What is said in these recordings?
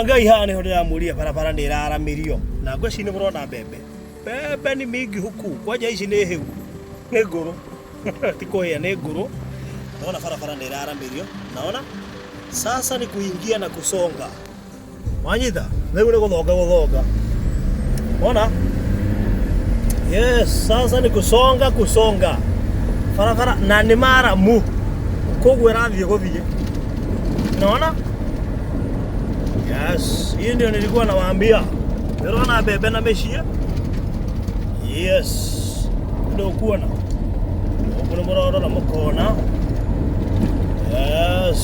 A Ngai, haha nĩho ndĩramũria, barabara nĩ ĩraramĩrio na ngweci nĩ mũrona mbembe. Mbembe ni mingi huku, kwanja ici nĩ hĩu, nĩ ngũrũ, ti kũhĩa, nĩ ngũrũ. Naona barabara nĩ ĩraramĩrio, naona sasa ni kuingia na kusonga. Wanyita rĩu nĩ gũthonga gũthonga. Ona, yes, sasa ni kusonga kusonga barabara na nĩ maramu, koguo ĩrathiĩ gũthiĩ. Naona, yes, hii ndio nilikuwa nawaambia. Nĩũrona mbembe na mĩciĩ. Yes, ndio kuona ũguo nĩ mũrorora mũkona. Yes,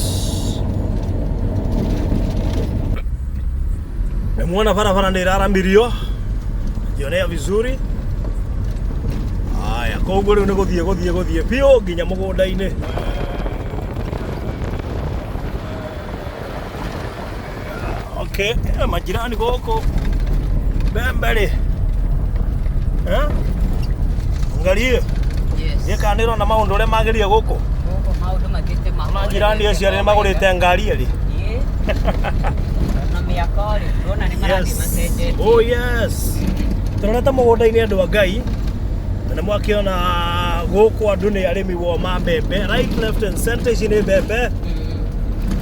Nimeona barabara nĩ ĩraramirio, jionea vizuri. Haya, koguo rĩu nĩ gũthiĩ gũthiĩ gũthiĩ biũ nginya mũgũnda-inĩ. Okay, majirani gũkũ mbembe rĩ, eh? Angalie. Yes. Niĩ kana nĩrona maũndũ ũrĩa magĩrire gũkũ. Gũkũ maũndũ mathiĩte Majirani acio arĩa magũrĩte ngari ĩrĩ. Ĩĩ. Na mĩaka rĩ, ndona nĩ marathiĩ macenjetie. Oh yes. Tũrorete mũgũnda-inĩ, andũ a Ngai. Na nĩ mwakĩona gũkũ andũ nĩ arĩmi woma mbembe. Right, left and center, ici nĩ mbembe.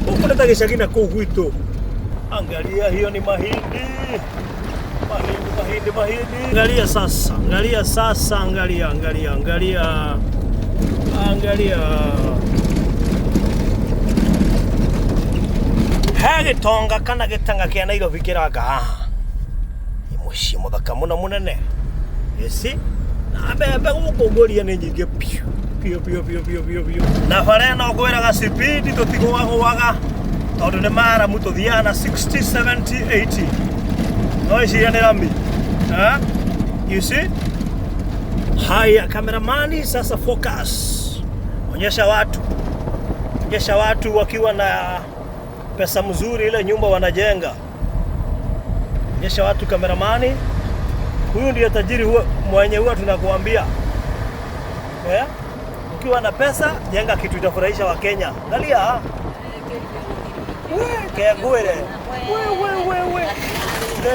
Gũkũ nĩ ta gĩcagi na kũu gwitũ. Angalia, hiyo ni mahindi. Mahindi, mahindi, mahindi. Angalia sasa, angalia sasa, angalia, angalia, angalia. Angalia. He gĩtonga kana gĩtanga kĩa Nairobi kĩranga haha. Nĩ mũciĩ mũthaka mũno mũnene. Ĩci na mbembe gũkũ ngũria nĩ nyingĩ piũ piũ piũ piũ piũ piũ piũ. Na bara ĩno ngwĩraga speed tũtigũagũaga tondũ nĩ maramu, tũthiaga na 60, 70, 80, no iciria nĩ rami. Eh? You see? Haya, kameramani, sasa focus. Onyesha watu. Onyesha watu wakiwa na pesa mzuri, ile nyumba wanajenga. Onyesha watu, kameramani. Huyu ndiye tajiri huwa, mwenye huwa tunakuambia. Eh? Ukiwa na pesa, jenga kitu itafurahisha Wakenya. Angalia. We, kengwire. We, we, we, we.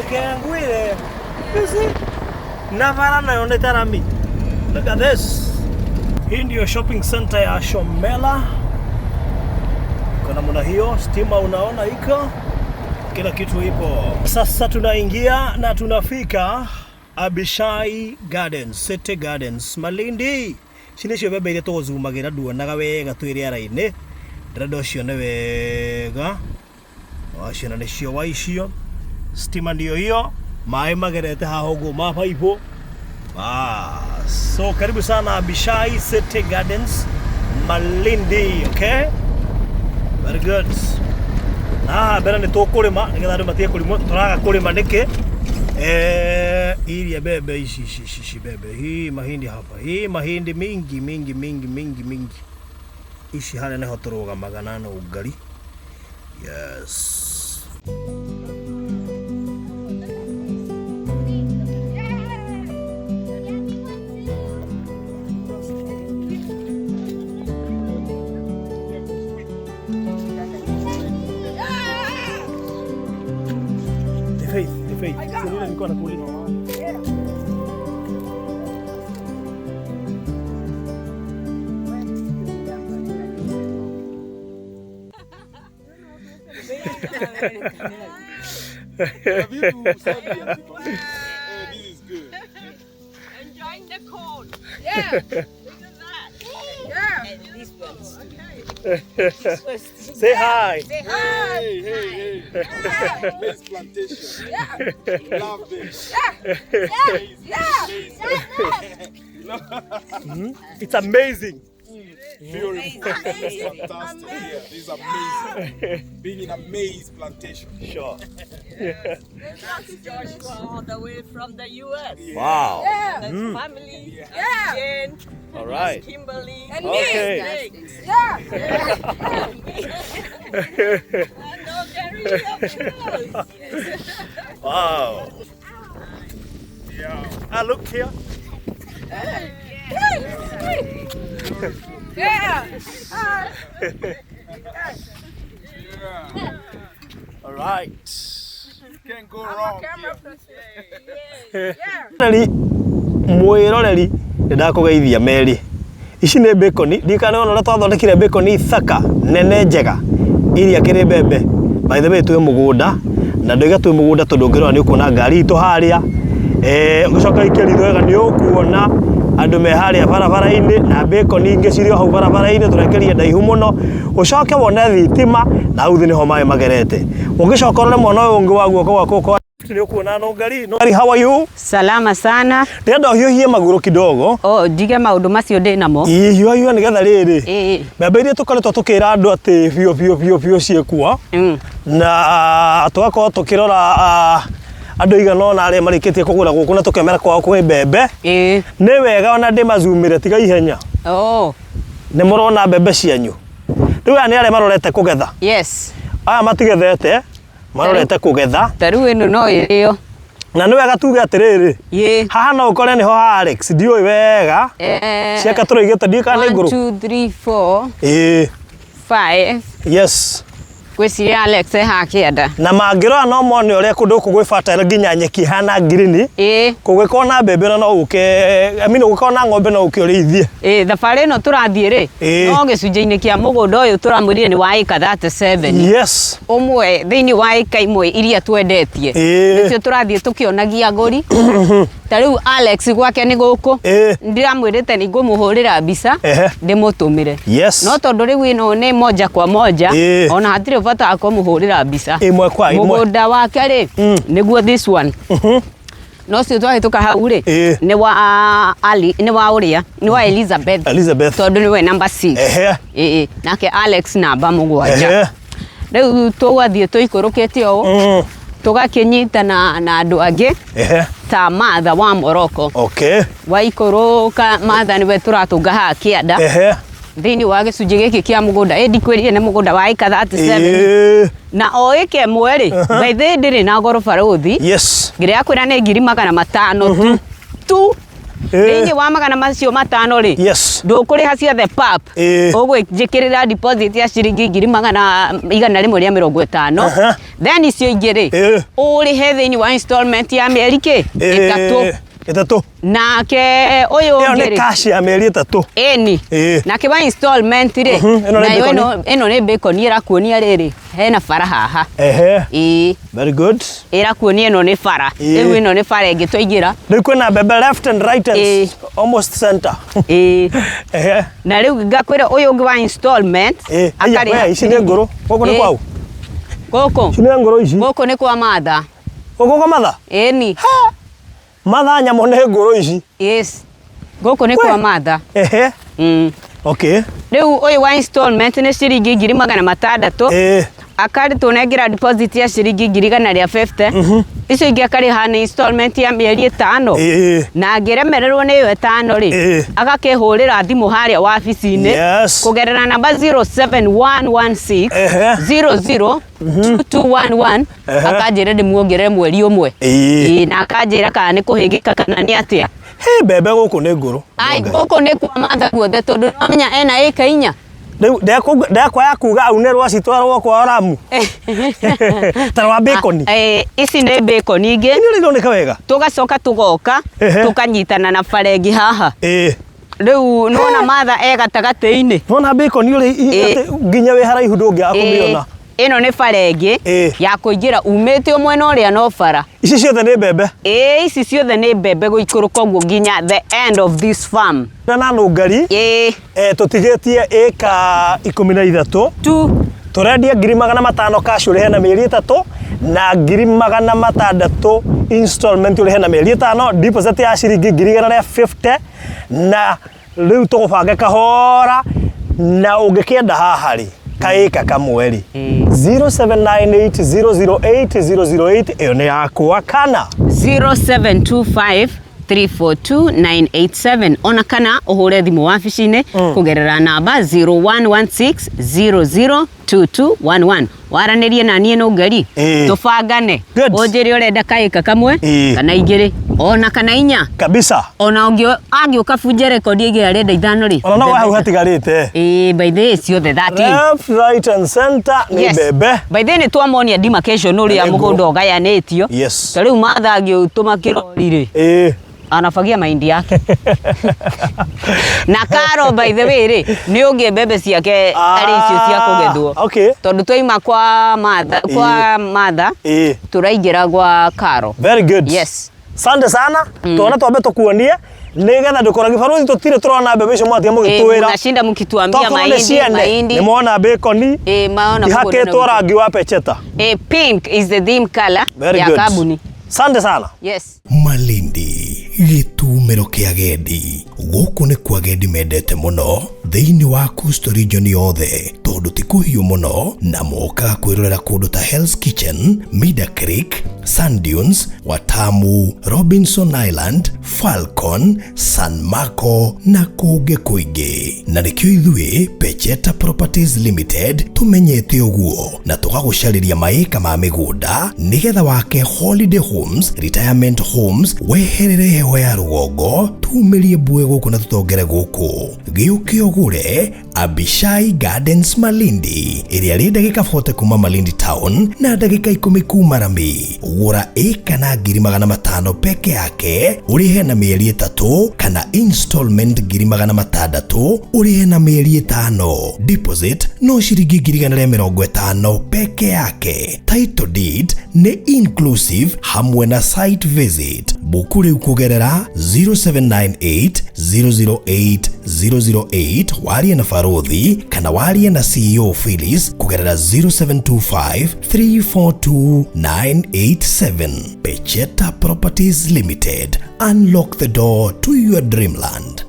Kengwire. You see? Na bara nayo nĩ ta rami. Look at this. Hii ndio shopping center ya Shomela. Iko namna hiyo, stima unaona iko, kila kitu ipo. Sasa tunaingia na tunafika Abishai Gardens, City Gardens, Malindi. Ici nĩcio mbembe iria tũgũcumagĩra, nduonaga wega twĩ rĩera-inĩ. Ndĩrenda ũcione wega. Waciona nĩcio wa icio. Stima ndio hiyo, maĩ magerete haha ũguo ma baibũ. Ah, so karibu sana Abishai City Gardens, Malindi, okay? Very good. Na haha mbere nĩ tũkũrĩma nĩgetha andũ matige kũrimwo tũraga kũrĩma nĩkĩ. Eh, iria mbembe ici ici ici ici mbembe, hii mahindi hapa, hii mahindi mingi mingi mingi mingi mingi. Ici harĩa nĩho tũrũgamaga na nũngari. Yes. The Faith, the Faith. Si nile nilikuwa nakuuliza. Have you to Serbia? Hey, this is good. Enjoying the cold. Yeah. Look at that. Yeah. And these ones too. This ones too. Say hi. Say hi. Hey, hey, hey. Maize plantation. Yeah. Love this. Yeah. Amazing. Yeah. Amazing. It's amazing. Beautiful. It's fantastic. Yeah, this is amazing. Being in a maize plantation. Sure. That's Joshua all the way from the US. Wow. Yeah. That's family. Yeah. Jane. All right. Kimberly. And me. Okay. Nick. Yeah. And no Gary, of course. Wow. Yeah. Ah, look here. Yeah. Yeah. All right. Can't go wrong here. Mwĩroreri, mwĩroreri nĩ ndakũgeithia meri ici nĩ bacon ndikana ona ũrĩa twathondekire bacon thaka nene njega iria kĩrĩ mbembe. By the way, twĩ mũgũnda na ndoiga twĩ mũgũnda tondũ ũngĩrora nĩ ũkuona ngari itũ harĩa, ũgĩcoka ikia ritho wega nĩ ũkuona andũ me harĩa barabara-inĩ na bacon ingĩ cirĩ o hau barabara-inĩ tũrekerie ndaihu mũno, ũcoke wone thitima na hau thĩ nĩho maĩ magerete. Ũngĩcoka ũrore mwena ũyũ ũngĩ wa guoko gwaku kwa nĩ ũkuona nũngari. Nũngari, how are you? Salama sana. Ndĩrenda ũhiũhie magũrũ kidogo. O ndige maũndũ macio ndĩ namo. Hiũhia nĩgetha rĩrĩ, Ĩĩ. mbembe iria tũkoretwo tũkĩra andũ atĩ biũ biũ biũ biũ ciĩkuo na tũgakorwo tũkĩrora andũ igana ũna arĩa marĩkĩtie kũgũra gũkũ na tũkemera kwao kwĩ mbembe. Nĩ wega ona ndĩmazumĩre tiga ihenya. Oh. Nĩ mũrona mbembe cianyu rĩu aya nĩ arĩa marorete kũgetha. Aya matigethete, marorete kũgetha. Ta rĩu ĩno no ĩrĩo. Na nĩ wega tuge atĩrĩrĩ, haha no ũkore nĩho ha Alex, ndiũĩ wega. Ciake tũroigĩte ndiũĩ kana nĩ 1 ngũrũ. 2 3 4 5. Ngwĩciria Alex e haha kĩanda. Na mangĩrora no mone ũrĩa kũndũ gũkũ gwĩ fertile nginya nyeki ĩhana ngirini. Kũngĩkorwo na mbembe ona no ũke, I mean, ũngĩkorwo na ng'ombe no ũke ũrĩithie. Ĩĩ, thabarĩ ĩno tũrathiĩ rĩ, no gĩcunjĩ-inĩ kĩa mũgũnda ũyũ tũramwĩrire nĩ wa ĩka 37. Ũmwe thĩinĩ wa ĩka imwe iria twendetie. Nĩcio tũrathiĩ tũkĩonagia agũri. Ta rĩu Alex gwake nĩ gũkũ. Ndĩramwĩrĩte nĩ ngũmũhũrĩra mbica ndĩmũtũmĩre. No tondũ rĩu ĩno nĩ moja kwa moja, ona hatirĩ bata wa kũmũhũrĩra mbica. Ĩmwe kwa ĩmwe. Mũgũnda wake rĩ, nĩguo this one. No ũcio twahĩtũka hau rĩ, nĩ wa Ali, nĩ wa ũrĩa, nĩ wa Elizabeth. Elizabeth. Tondũ nĩwe number 6. Ĩĩ, nake Alex namba 7. Rĩu tũgathiĩ tũikũrũkĩte ũũ, tũgakĩnyitana na andũ angĩ ta Martha wa Morocco. Waikũrũka Martha nĩwe tũratũnga haha kĩanda. Thĩinĩ wa gĩcunjĩ gĩkĩ kĩa mũgũnda, ĩ ndikwĩrire nĩ mũgũnda wa ĩka 37. Na o ĩka ĩmwe rĩ, by the way ndĩrĩ na goroba rũthi. Ngĩrĩa kwĩra nĩ 500,000 tu. Tu. Thĩinĩ wa magana macio matano rĩ, ndũkũrĩha ciothe pap. Ũgwĩnjĩkĩrĩra deposit ya ciringi ngiri magana igana rĩmwe rĩa mĩrongo ĩtano. Then icio ingĩ rĩ, ũrĩhe thĩinĩ wa installment ya mĩeri kĩ? 3. 3. Nake ũyũ Ĩyo ũngĩ nĩ rĩ, cash ya mĩeri 3. Ĩni. Nake wa installment rĩ, Ĩno nĩ nayo bacon. ĩno nĩ bacon ĩrakuonia rĩrĩ, hena bara haha. Ĩĩ. Very good. Ĩrakuonia ĩno nĩ bara. Rĩu ĩno nĩ bara ĩngĩ twaingĩra. Rĩu kwĩna mbembe left and right and almost center. Na rĩu ngakwĩra ũyũ ũngĩ wa installment. Aya, we, ici nĩ ngũrũ. Gũkũ nĩ kwau? Gũkũ. Ici nĩ ngũrũ ici. Gũkũ nĩ kwa Martha. Gũkũ kwa Martha? Ĩni. Martha nyamũ nĩ ngũrũ ici. Yes. Gũkũ nĩ kwa Martha. Rĩu ũyũ wa installment nĩ ciringi 600,000. Akarĩtũnengera deposit ya ciringi ngiri igana rĩa 50. Icio ingĩ akarĩha nĩ installment ya mĩeri 5. Na angĩremererwo nĩ ĩyo 5 rĩ, agakĩhũrĩra thimũ harĩa wabici-inĩ kũgerera namba 07116 00 2211, akanjĩra ndĩmuongerere mweri ũmwe. Ĩĩ, na akanjĩra kana nĩ kũhĩngĩka kana nĩ atĩa. Hĩ, mbembe gũkũ nĩ ngũrũ. Ai, gũkũ nĩ kwa Martha guothe tondũ nĩwamenya ena ĩka 4. Rĩu ndekwaya kuga aune rwacitwarwo kwao Ramu. Ta rwa bacon. Ici nĩ bacon ingĩ. Nĩ ironeka wega. Tũgacoka tũgoka, tũkanyitana na bara ĩngĩ haha. Rĩu nĩwona Martha e gatagatĩ-inĩ. Nĩwona bacon ũrĩa atĩ nginya wĩ haraihu ndũngĩaga kũmĩona. Ĩno nĩ bara ĩngĩ ya kũingĩra umĩte o mwena ũrĩa no bara. Ici ciothe nĩ mbembe. Ĩĩ, ici ciothe nĩ mbembe gũikũrũka ũguo nginya the end of this farm. Na nũngari. Tũtigĩtie ĩka 13. Tu. Tũrendia 500,000 cash ũrĩhe na mĩeri 3 na 600,000 installment ũrĩhe na mĩeri 5, deposit ya ciringi ngiri igana rĩa 50, na rĩu tũgũbange kahora na ũngĩkĩenda haha rĩ kaĩka kamwe rĩ 0798008008 ĩyo nĩ yakwa kana 0725 342987 ona kana ũhũre thimũ wabici-inĩ kũgerera namba 0116 00 2211 waranĩrie na niĩ nũngeri tũbangane ũnjĩre ũrenda kaĩka kamwe kana igĩrĩ ona kana inya kabisa ona angĩũka bunje rekondi ĩngĩ arenda ithano rĩ ona no hau hatigarĩte by the way ciothe 13 left right and center nĩ mbembe by the way nĩ twamonia demarcation ũrĩa mũgũnda ũgayanĩtio ta rĩu Martha angĩũtũma kĩrori rĩ anafagia mahindi yake na Karo by the way rĩ nĩ ũngĩ mbembe ciake arĩ icio cia kũgethwo tondũ twaima kwa Martha tũraingĩra gwa Karo. Very good. Yes. Asante sana. Tuona twambe tukuonie nigetha ndukora gibaruthi tutire turona mbembe icio mwatia mugitwira munashinda mukituambia mahindi mahindi ni mwona bacon maona ihakitwo rangi wa pecheta pink is the theme color ya kambuni. Asante sana. Yes. Malindi gĩtumĩro kĩa agendi gũkũ nĩ kwa agendi mendete mũno thĩinĩ wa Coastal Region yothe tondũ ti kũhiũ mũno na mokaga kwĩrorera kũndũ ta Hell's Kitchen, Mida Creek, Sand Dunes, Watamu, Robinson Island, Falcon, San Marco na kũngĩ kũingĩ. Na nĩkĩo ithuĩ Pecheta Properties Limited tũmenyete ũguo na tũgagũcarĩria maĩka ma mĩgũnda nĩgetha wake holiday homes, retirement homes, weherere heho ya rũgongo tumĩrie mbue gũkũ na tũtongere gũkũ. Gĩũke ũgũre Abishai Gardens Malindi ĩrĩa rĩ ndagĩka 40 kuma Malindi town na ndagĩka 10 kuma Rami. Gũra ĩka na 500,000 peke yake ũrĩhe na mĩeri 3 kana installment 600,000 ũrĩhe na mĩeri 5. Deposit no ciringi 150 peke yake. Title deed nĩ inclusive hamwe na site visit. Buku rĩu kũgerera 0798 008 008 warie na Farodhi kana warie na CEO Phyllis kũgerera 0725 342 987. Pecheta Properties Limited. Unlock the door to your dreamland.